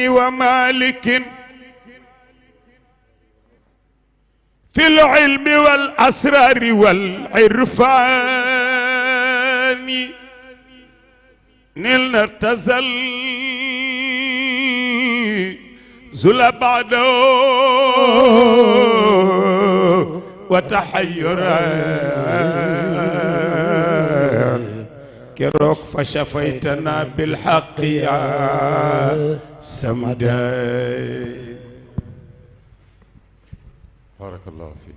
ومالك في العلم والأسرار والعرفان نلنا التزلزل بعده وتحيرا كروك فشفيتنا بالحق يا سمدان. بارك الله فيك.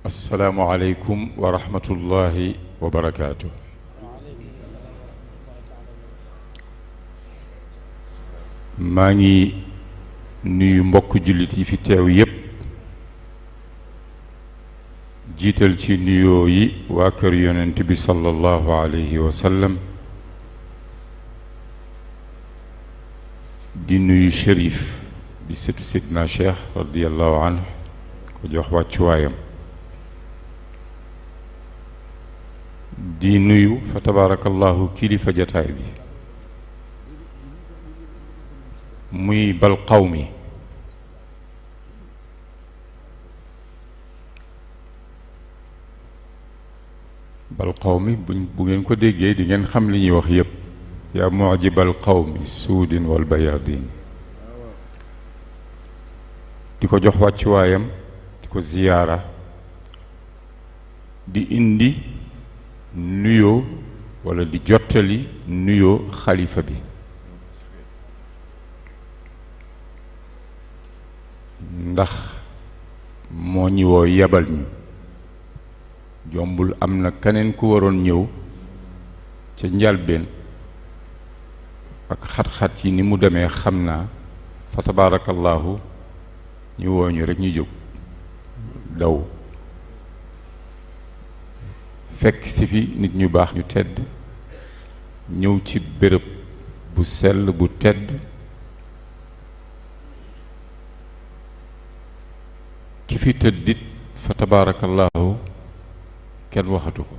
السلام عليكم ورحمة الله وبركاته. ماني nuyu mbokk jullit yi fi teew yépp jiital ci nuyoo yi waa kër yonent bi sallallahu alayhi wa sallam di nuyu shérif bi sëtu sidna cheikh radiallahu anhu ko jox wàccuwaayam di nuyu fa tabarakallahu kilifa jataay bi muy bal qawmi bu ngeen ko déggee di ngeen xam li ñuy wax yépp yaa mu'jibal qawmi suudin wal bayaadin di ko jox wàccuwaayam di ko ziyaara di indi nuyoo wala di jottali nuyoo xalifa bi ndax moo ñi woo yebal ñu jombul am na keneen ku waroon ñëw ca njalbeen ak xat-xat yi ni mu demee xam naa fa tabarakallahu ñu woo ñu rek ñu jóg daw fekk si fi nit ñu baax ñu tedd ñëw ci béréb bu sell bu tedd ki fi tëddit fa tabarakallahu kenn waxatu ko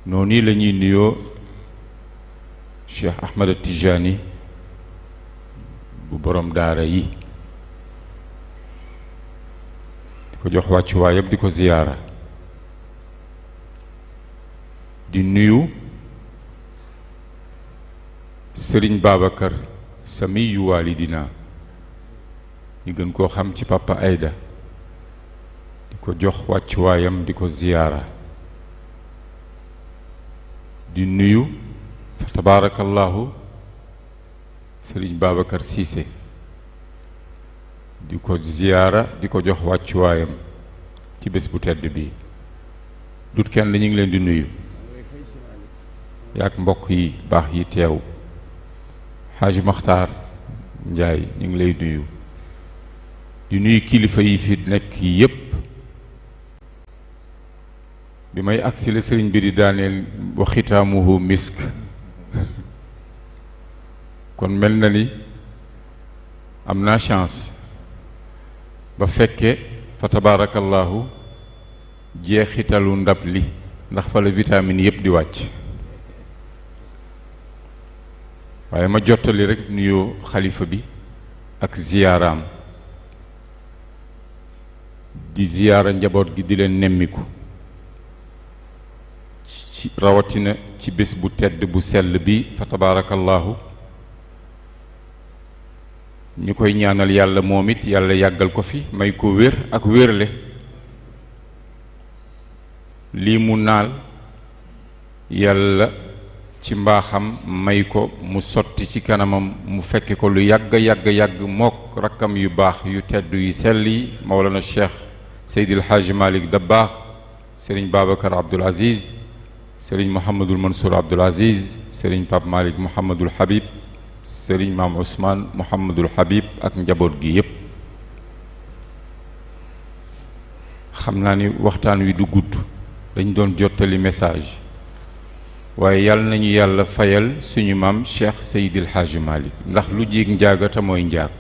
noonu la ñuy nuyoo Cheikh Ahmad Tijani bu borom daara yi di ko jox wàccuwaayam di ko ziyaara di nuyu Sëriñ Babacar Samiyu Walidina ñu gën koo xam ci Papa Aïda di ko jox wàccuwaayam di ko ziyaara di nuyu fa tabarakallahu Sëriñ Babacar Cissé di ko ziyaara di ko jox wàccuwaayam ci bés bu tedd bi dut kenn ñu ngi leen di nuyu yaak mbokk yi baax yi teew Haji Makhtar Njaay ñu ngi lay nuyu di nuyu kilifa yi fi nekk yépp bi may agsi la sëriñ bi di daaneel wa xitaamuhu misk kon mel na ni am naa chance ba fekke fa tabarakallahu jeexitalu ndab li ndax fa la vitamine yépp di wàcc waaye ma jottali rek nuyoo xalifa bi ak ziyaaraam di ziyaara njaboot gi di leen nemmiku ci rawatina ci bés bu tedd bu sell bi fa tabarakallahu ñu koy ñaanal yàlla moom it yàlla yàggal ko fi may ko wér ak wérle lii mu naal yàlla ci mbaaxam may ko mu sotti ci kanamam mu fekke ko lu yàgg mook rakkam yu baax yu tedd yu sell yi Mawlana Cheikh Seydil Hadji Malick Dabakh Serigne Babacar Abdoul Aziz Serigne Mouhamadul Mansour Abdoul Aziz Serigne Pape Malick Mouhamadul Habib Serigne Maam Ousmane Mouhamadul Habib ak njaboot gi yépp xam naa ni waxtaan wi du gudd dañ doon jottali message waaye yàlla nañu yàlla fayal suñu maam Cheikh Seydil Hadji Malick ndax lu jiig njaagata mooy njaag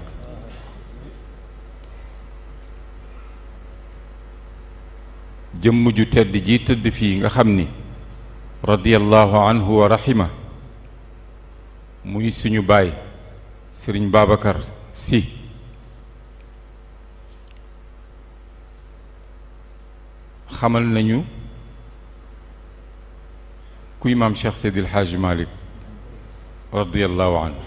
jëmm ju tedd ji tëdd fii nga xam ni radiyallahu anhu wa rahima muy suñu baay Sëriñ Babacar Sy xamal nañu kuy maam Cheikh Seydil Hadji Malick radiyallahu anhu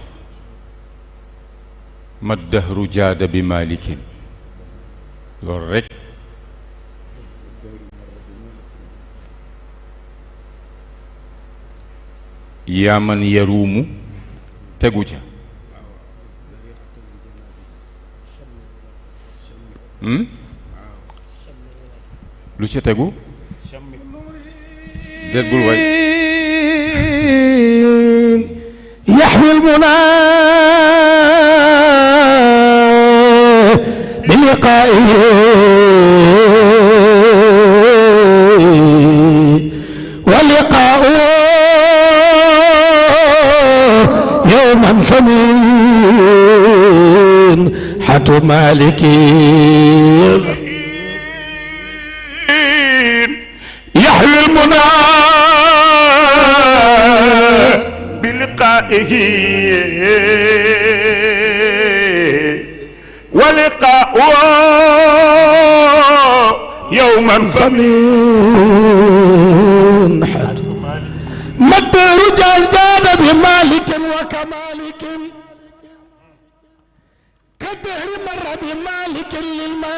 ma dahru jaada bi malikin loolu rek yaa man yaruumu tegu ca lu ca tegu déggul way يحوي المنى بلقائه ولقاؤه يوما فمين حتى مالكين يحوي المنى بلقائه ولقاؤه يوما فمين مد رجال جاد بمالك وكمالك كالدهر مر بمالك للمالك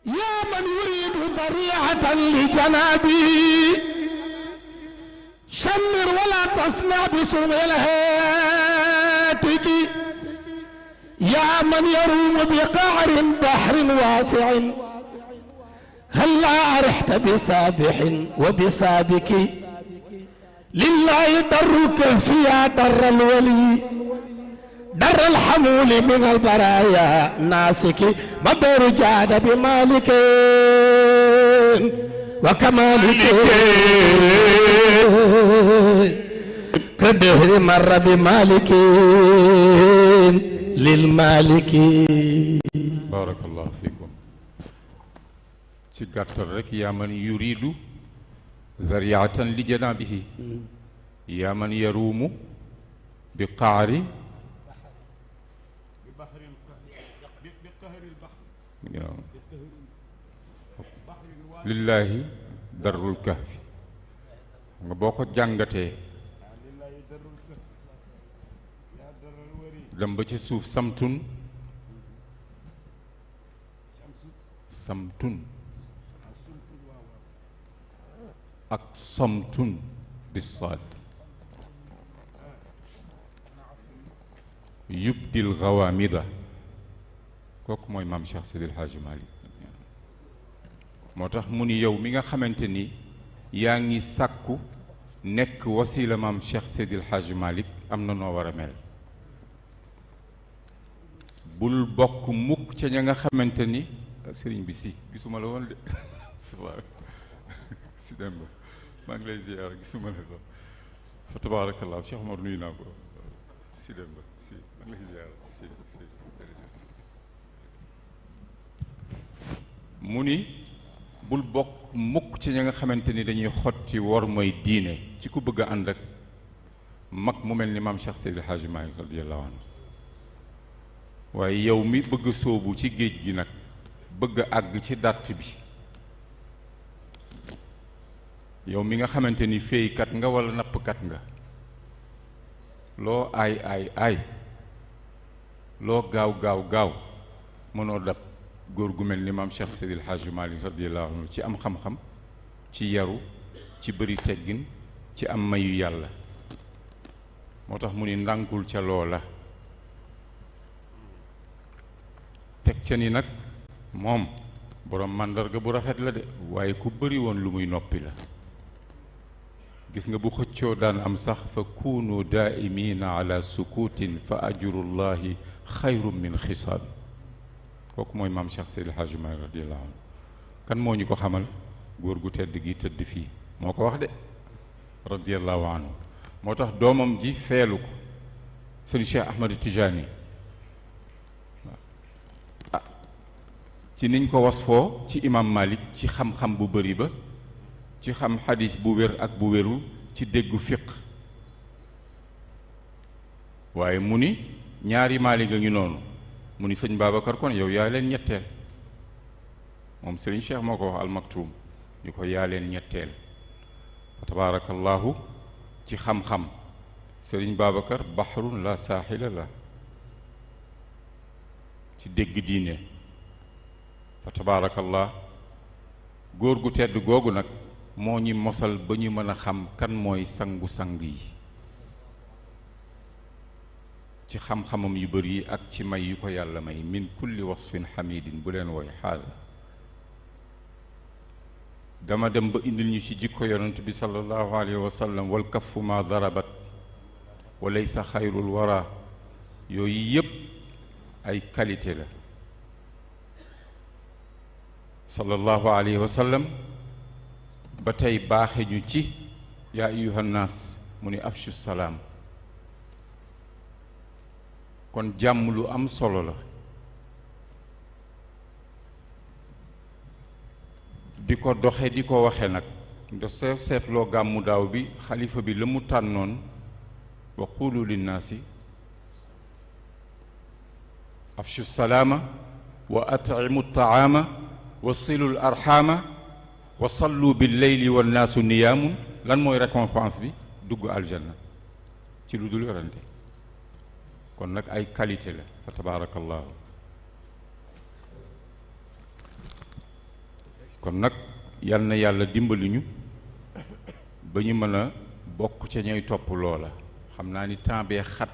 يا من يريد ذريعة لجنابي شمر ولا تصنع بسوء الهاتك يا من يروم بقعر بحر واسع هلا أرحت بسابح وبسابك لله در الكهف يا در الولي در الحمول من البرايا ناسك مدر جاد بمالك وكمالك كالدهر مر بمالك للمالك. بارك الله فيكم. ci gàttal rek yaa man yuridu zariatan li janabihi yaa man yaruumu bi qaari lillahi darul kahfi nga boo ko jàngatee dem ba ci suuf samtun samtun ak samtun bisaad yubdil gawaamida kooku mooy maam Cheikh Seydil Hadji Malick moo tax mu ni yow mi nga xamante ni yaa ngi sàkku nekk wasila maam Cheikh Seydil Hadji Malick am na noo war a mel bul bokk mukk ca ña nga xamante ni sëriñ bi si gisuma la woon de si dem ba maa ngi lay ziyaara gisuma la sax fa tabaarakallah Cheikh Omar nuyu naa ko si dem ba si maa ngi lay ziyaara si mu ni bul bokk mukk ci ña nga xamante ni dañuy xotti war mooy diine ci ku bëgg a ànd ak mag mu mel ni maam Cheikh Seydil Hadji Malick radiyallahu anhu waaye yow mi bëgg a sóobu ci géej gi nag bëgg a àgg ci dàtt bi yow mi nga xamante ni féeykat nga walla nappkat nga loo aay aay aay loo gaaw gaaw gaaw mënoo dab góor gu mel ni maam Cheikh Seydil Hadji Malick radiyallahu anhu ci am xam-xam ci yaru ci bëri teggin ci am mayu yàlla moo tax mu ni ndànkul ca loola teg ca ni nag moom boroom màndarga bu rafet la de waaye ku bëri woon lu muy noppi la gis nga bu xëccoo daan am sax fa kunu daaimina ala sukutin fa ajrullahi xayrum min xisaab kooku mooy maam Cheikh Seydil Hadji Malick radiyallahu anhu kan moo ñu ko xamal góor gu tedd gi tëdd fii moo ko wax de radiyallahu anhu moo tax doomam ji feelu ko sëñ Cheikh Ahmad Tidiane ci niñ ko wasfoo ci imam Malik ci xam-xam bu bëri ba ci xam xadis bu wér ak bu wérul ci déggu fiq waaye mu ni ñaari Malik a ngi noonu mu ni sëñ Babacar kon yow yaa leen ñetteel moom Serigne Cheikh moo ko wax almaktuum ñu ko yaa leen ñetteel fa tabaarakallahu ci xam-xam Serigne Babacar bahrun la saaxila la ci dégg diine fa tabaarakallah góor gu tedd googu nag moo ñi mosal ba ñu mën a xam kan mooy sangu-sang yi ci xam-xamam yu bëri yi ak ci may yu ko yàlla may min kulli wasfin xamidin bu leen woy xaasa dama dem ba indil ñu ci jikko yonent bi sallallahu alayhi wa sallam wal kaffu ma darabat wa laysa xayrul wara yooyu yëpp ay qualité la sallallahu alayhi wa sallam ba tey baaxe ñu ci yaa ayyuhan naas mu ni afshu salaam kon jàmm lu am solo la di ko doxe di ko waxe nag da soo seetloo gàmmu daaw bi xalifa bi la mu tànnoon wa qulu linnaasi afshu salaama wa at'imu taama wa silu l arxaama wa sallu billeyli wannaasu niyaamun lan mooy récompense bi dugg aljanna ci lu dul werante kon nag ay qualité la fa tabaarakallahu kon nag yal na yàlla dimbali ñu ba ñu mën a bokk ca ñooy topp loola xam naa ni temps bee xat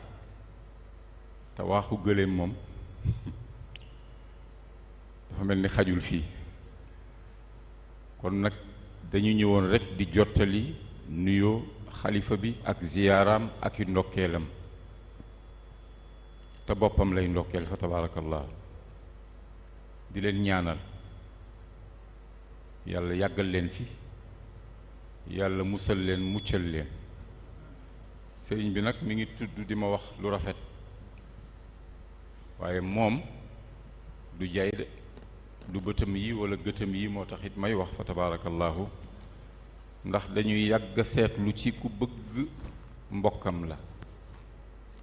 te waaxu gëléem moom dafa mel ni xajul fii kon nag dañu ñëwoon rekk di jottali nuyoo xalifa bi ak ziyaaraam ak i ndokkeelam te boppam lay ndokkeel fa tabaarakallah di leen ñaanal yàlla yàggal leen fi yàlla musal leen muccal leen sëriñ bi nag mi ngi tudd di ma wax lu rafet waaye moom du jaay de du bëtam yi wala gëtam yi moo tax it may wax fa tabaarakallahu ndax dañuy yàgg seetlu ci ku bëgg mbokkam la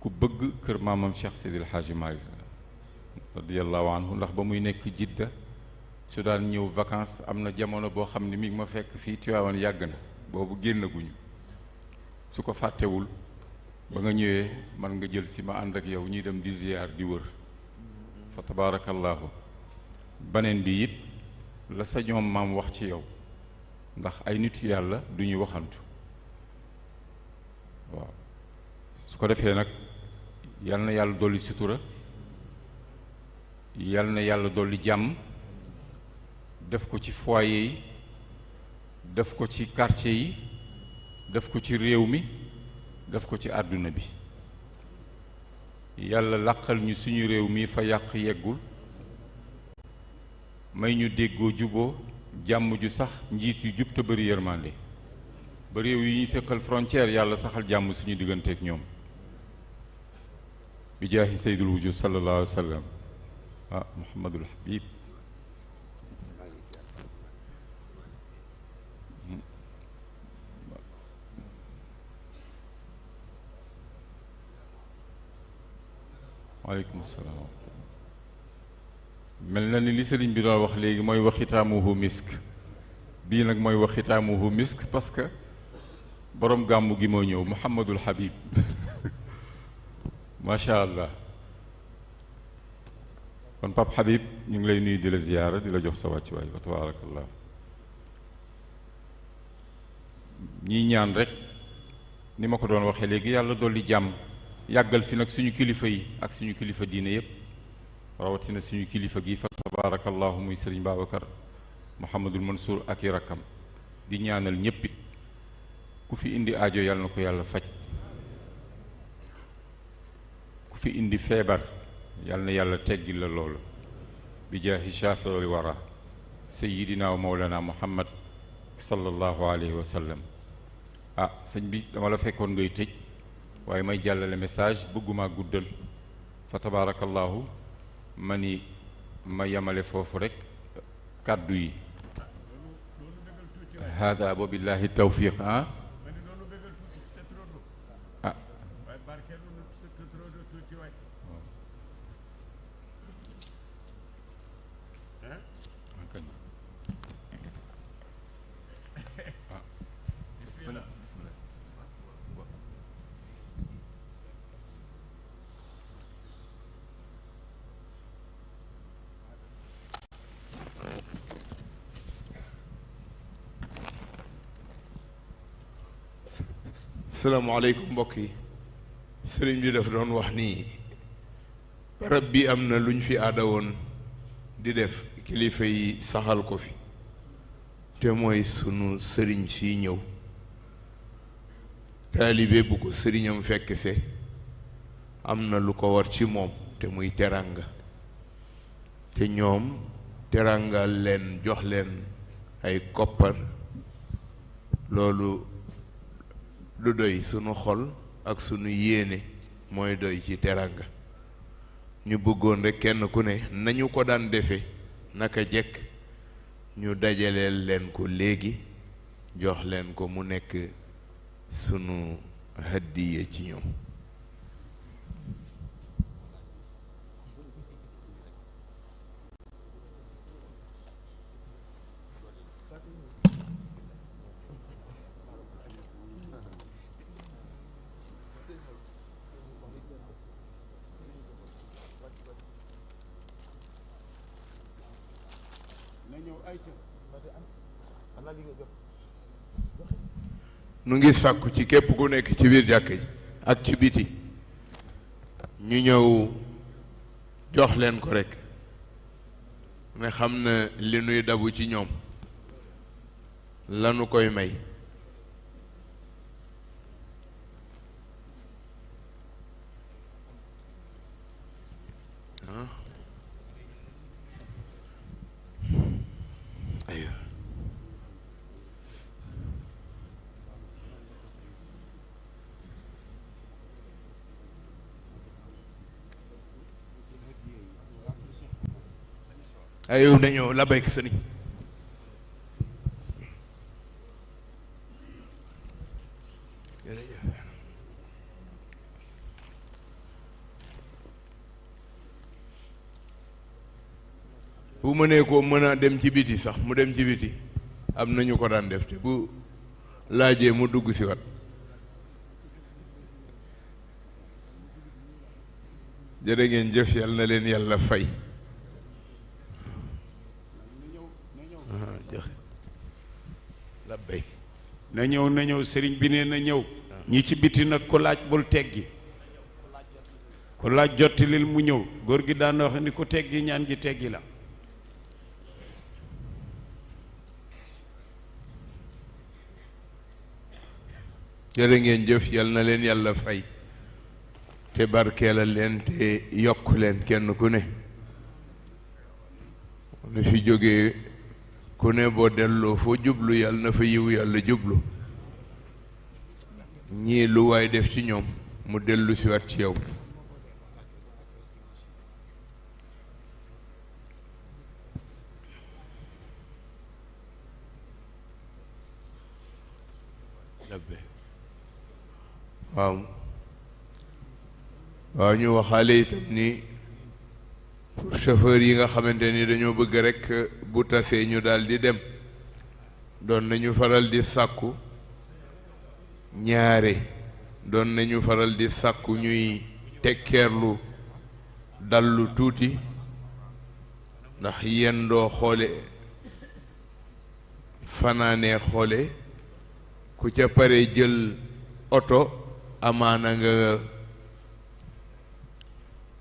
ku bëgg kër maamam Cheikh Seydil Hadji Malick radiyallahu anhu ndax ba muy nekk Jidda su daan ñëw vacances am na jamono boo xam ne mi ngi ma fekk fii Tiwaawan yàgg na boobu génnaguñu su ko fàttewul ba nga ñëwee man nga jël si ma ànd ak yow ñuy dem di ziyaar di wër fa tabaarakallahu baneen bi it la sa ñoom maam wax ci yow ndax ay nit yàlla du ñu waxantu waaw su ko defee nag yal na yàlla dolli sutura yal na yàlla dolli jàmm def ko ci foyer yi def ko ci quartier yi def ko ci réew mi def ko ci àdduna bi yàlla làqal ñu suñu réew mi fa yàq yeggul may ñu déggoo juboo jàmm ju sax njiit yu jub te bëri yërmande ba réew yi ñuy séqal frontière yàlla saxal jàmm suñu digganteeg ñoom bi jaahi sayyidul wujud sallallahu alayhi wa sallam ah Muhammadul Habib waaleykum salaam mel na ni li sëriñ bi doon wax léegi mooy wax xitaamuhu misk bii nag mooy wax xitaamuhu misk parce que borom gàmmu gi moo ñëw Muhammadul Habib macha allah kon Pape Habib ñu ngi lay nuyu di la ziyaara di la jox sa wàccuwaay wa tabaarakallah ñiy ñaan rek ni ma ko doon waxee léegi yàlla dolli jàmm yàggal fi nag suñu kilifa yi ak suñu kilifa diine yépp rawatina suñu kilifa gi fa tabaarakallahu muy sëriñ Babacar Mouhamadul Mansour ak i rakkam di ñaanal ñéppit ku fi indi aajo yàlla na ko yàlla faj ku fi indi feebar yàlla na yàlla teggil la loolu bi jaahi shaafi'il wara sayyidina wa mawlana muhammad sallallahu alayhi wa sallam ah sëñ bi dama la fekkoon ngay tëj waaye may jàllale message bëgguma guddal fa tabaarakallahu ma ni ma yemale foofu rek kàddu yi hada wa billahi tawfiq ah ah asalaamaaleykum mbokk yi sëriñ bi daf doon wax nii barab bi am na lu ñu fi aada woon di def kilifa yi saxal ko fi te mooy sunu sëriñ si ñëw taalibe bu ko sëriñam fekk se am na lu ko war ci moom te muy teranga te ñoom terangal leen jox leen ay koppar loolu du doy sunu xol ak sunu yéene mooy doy ci teranga ñu bëggoon rekk kenn ku ne nañu ko daan defe naka jekk ñu dajaleel leen ko léegi jox leen ko mu nekk sunu hadiye ci ñoom nu ngi sàkku ci képp ku nekk ci biir jàkk ji ak ci biti ñu ñëw jox leen ko rekk ne xam na li nuy dabu ci ñoom lanu koy may ayow nañoo la béyk sëriñ bu mënee ko mën a dem ci biti sax mu dem ci biti am nañu ko daan def te bu laajee mu dugg si wat jërë ngeen jëf yal na leen yàlla fay labbay na ñëw sëriñ bi nee na ñëw ñi ci biti nag ku laaj bul teggi ku laaj jottilil mu ñëw góor gi daan wax ni ku teggi ñaan gi teggi la jërë ngeen jëf yal na leen yàlla fay te barkeelal leen te yokk leen kenn ku ne nu fi jógee ku ne boo delloo foo jublu yàlla na fa yiw yàlla jublu ñii lu waay def ci ñoom mu dellu si waat ci yow waaw ñu waxaale itam ni pour chauffeur yi nga xamante ni dañoo bëgg rekk bu tasee ñu daal di dem doon nañu faral di sàkku ñaare doon nañu faral di sàkku ñuy tekkeerlu dallu tuuti ndax yendoo xoole fanaanee xoole ku ca pare jël oto amaana nga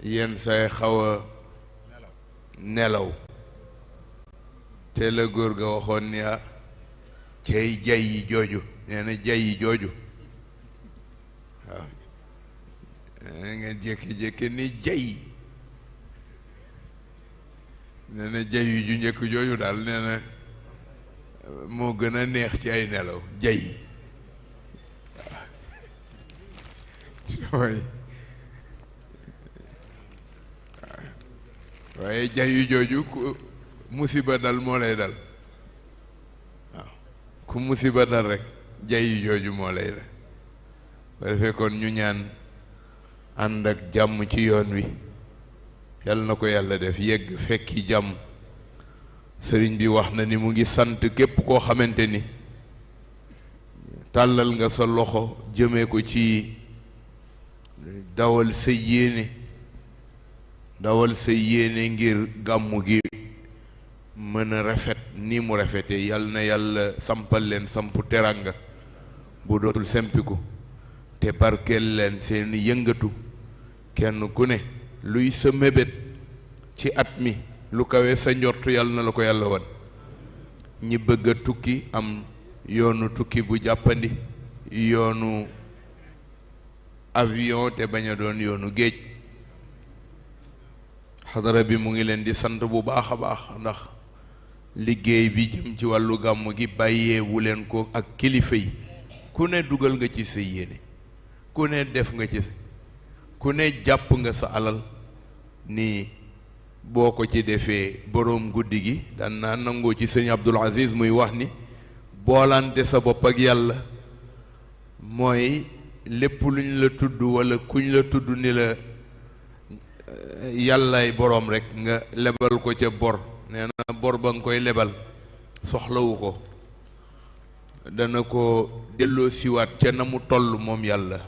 yenn say xaw a nelaw te la góor ga waxoon ni cay jay yi jooju nee na jay yi jooju waaw nee ngeen jékki-jékki ni jay nee na jay yi ju njëkk jooju daal nee na moo gën a neex ci ay nelaw jay yi waaw waaye jay yu jooju musiba dal moo lay dal waaw ku musiba dal rek jayi jooju moo lay dal ba defee kon ñu ñaan ànd ak jàmm ci yoon wi yàlla na ko yàlla def yegg fekki jàmm sëriñ bi wax na ni mu ngi sant képp koo xamante ni tàllal nga sa loxo jëmee ko ci dawal sa yéene ngir gàmmu gi mën a rafet ni mu rafete yal na yàlla sampal leen sampu teranga bu dootul sempiku te barkeel leen seen yëngatu kenn ku ne luy sa mébét ci at mi lu kawe sa njort yal na la ko yàlla wan ñi bëgg a tukki am yoonu tukki bu jàppandi yoonu avion te bañ a doon yoonu géej xadara bi mu ngi leen di sant bu baax a baax ndax liggéey bi jëm ci wàllu gàmm gi bàyyeewu leen ko ak kilifa yi ku ne dugal nga ci sa yéene ku ne def nga ci ku ne jàpp nga sa alal ni boo ko ci defee boroom guddi gi daan naa nangoo ci sëñ Abdul Aziz muy wax ni boolante sa bopp ak yàlla mooy lépp luñ la tudd walla kuñ la tudd ni la yàllaay boroom rekk nga lebal ko ca bor nee na bor ba nga koy lebal soxlawu ko dana ko delloo siwaat ca na mu toll moom yàlla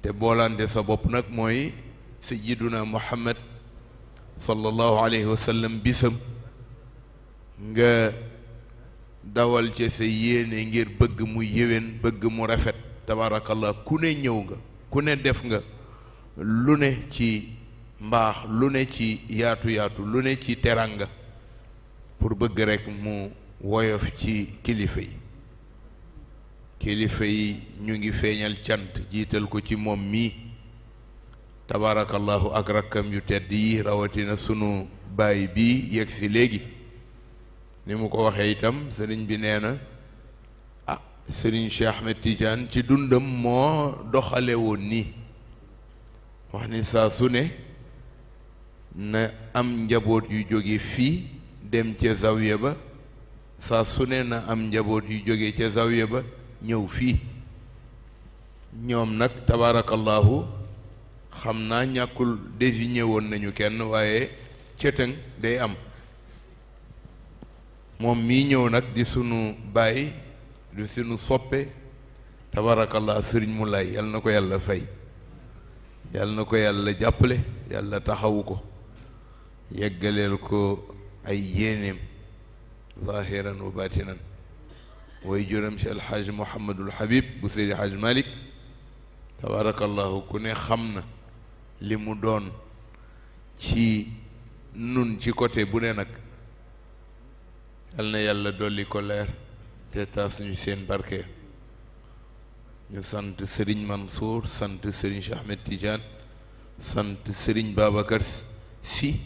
te boolante sa bopp nag mooy sayyiduna Muhammad sallallahu alayhi wa sallam bisam nga dawal ca sa yéene ngir bëgg mu yéwén bëgg mu rafet tabarakallah ku ne ñëw nga ku ne def nga lu ne ci mbaax lu ne ci yaatu lu ne ci teranga pour bëgg rekk mu woyof ci kilifa yi ñu ngi feeñal cant jiital ko ci moom mii tabarakallahu ak rakkam yu tedd yi rawatina sunu baay bi yegg si léegi ni mu ko waxee itam sëriñ bi nee na sëriñ Cheikh Ahmed Tidiane ci dundam moo doxale woon nii wax ni saa su ne na am njaboot yu jóge fii dem ca zawiya ba saa su ne na am njaboot yu jóge ca zawiya ba ñëw fii ñoom nag tabarakallahu xam naa ñàkkul désigné woon nañu kenn waaye cëtëng day am moom mii ñëw nag di sunu baay di sunu soppe tabarakallah sëriñ Moulay yal na ko yàlla fay yal na ko yàlla jàppale yàlla taxawu ko yeggaleel ko ay yéeneem zahiran wa batinan way juram si alxaaj Mouhamadul Habib bu Seydi Haj Malick tabarakallahu ku ne xam na li mu doon ci nun ci côté bu ne nag yal na yàlla dolli ko leer te taas ñu seen barke ñu sant Serigne Mansour sant Serigne Cheikh Ahmed Tidiane sant Serigne Babacar Sy